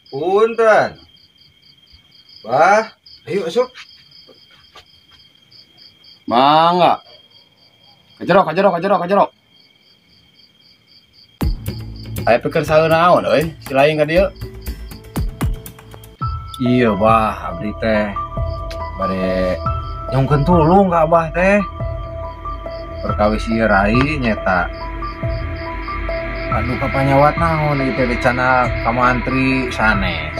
Punten. Bah, ayo asup. Mangga. Kajero, kajero, kajero, kajero. Aya pikir saeun naon euy, si lain ka dieu. Iya, bah, abdi teh bade nyungkeun tulung ka abah teh. Perkawis ieu rai nyeta. Aduh kapanyawat naon ieu teh dicana ka mantri sanes.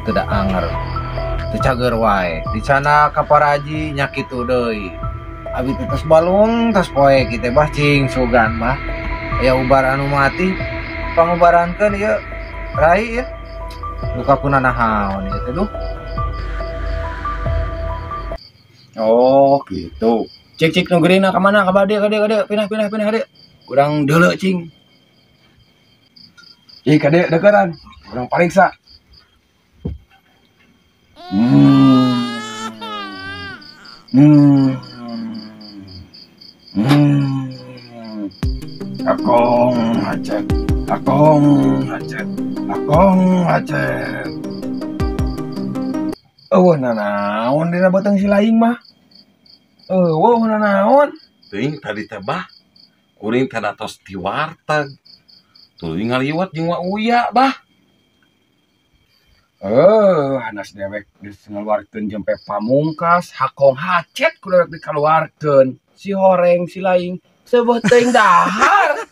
Teu da anger. Teu cager wae. Dicana ka paraji nya kitu deui. Abi teh tos balung tos poe kitu bah cing sugan bah. Aya ubar anu mati pangubarankeun ieu rai ieu. Duka kunanahaon ieu teh duh. Oh, gitu. Cik cik nu geuringna ka mana ka bade ka dieu ka dieu pindah pindah pindah ka dieu. Urang deuleu cing. Ih ka dieu deukeran. Urang pariksa. Akong hacet, akong hacet, akong hacet. Eueuh nanaon dina beuteung si laing mah. Eueuh nanaon. Teuing tadi teh bah. Kuring teh tos di warteg. Tuluy ngaliwat jeung Wa Uya bah. Hanas dewek geus ngaluarkeun jempe pamungkas, hakong hacet ku dewek dikaluarkeun. Si horeng si laing seueuh teuing dahar.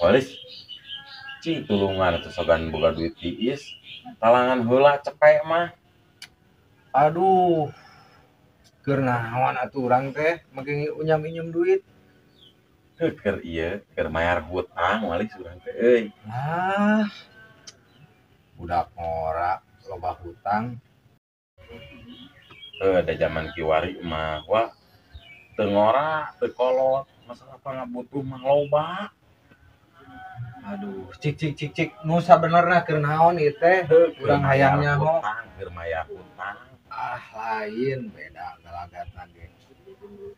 Walis, cing tulungan atuh sogan boga duit tiis, talangan heula cepek mah. Aduh. Keur naon atuh urang teh make unyam-inyum duit. Heuh keur ieu, keur mayar hutang walis urang teh euy. Ah. Budak ngora loba hutang. Heuh da jaman kiwari mah wah teu ngora, teu kolot, masalah pangabutuh mah loba. Aduh, cik cik cik cik nu sabenerna keur naon ieu teh? Urang hayang nyaho. Keur mayar hutang. Ah, lain beda galagatna ge.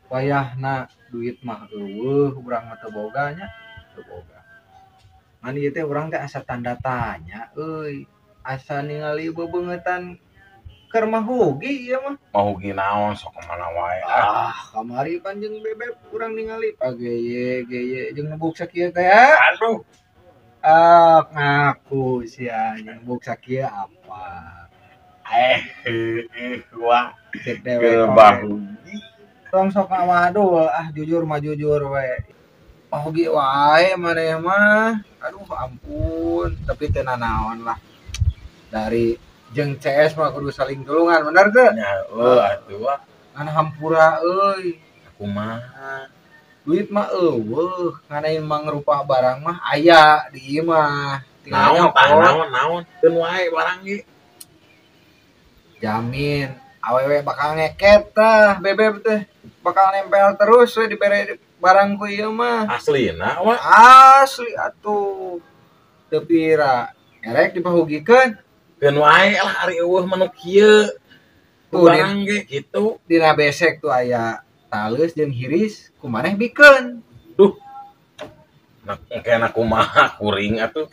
Wayahna duit mah eueuh, urang mah teu boga nya, teu boga. Ngan ieu teh urang teh asa tanda tanya euy. Asa ningali bebeungeutan keur mahugi ieu mah. Mahugi naon sok mana wae ah. Ah, kamari pan jeung bebeb urang ningali pageye geye jeung ngebuk sakieu teh. Aduh. Ah, ngaku sia jeung ngebuk sakieu apa? Wah, cek dewek bahugi. Tong sok ngawadul, ah jujur mah jujur we. Mahugi wae maneh mah. Aduh ampun, tapi teu nanaon lah. Dari jeung CS mah kudu saling tulungan, bener teu? Nya heueuh atuh wah. Ngan hampura euy. Kumaha? Duit mah eueuh, nganain mangrupa barang mah aya di ieu mah. Naon tah naon naon, keun wae barang ge. Jamin awewe bakal ngeket tah bebeb teh bakal nempel terus we dibere barang ku ieu mah. Aslina wah. Asli atuh. Teu pira erek dipahugikeun. Keun wae lah ari eueuh mah nu kieu. Barang ge kitu. Dina besek tuh aya taleus jeung hiris kumaneh bikeun. Duh. Nah, kena kumaha kuring atuh.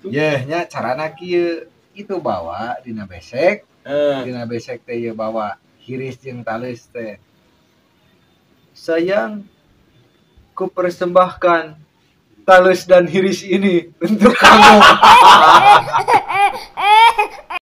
Yeuh nya carana kieu. Itu bawa dina besek. Dina besek teh ieu bawa hiris jeung taleus teh. Sayang, ku persembahkan taleus dan hiris ini untuk kamu.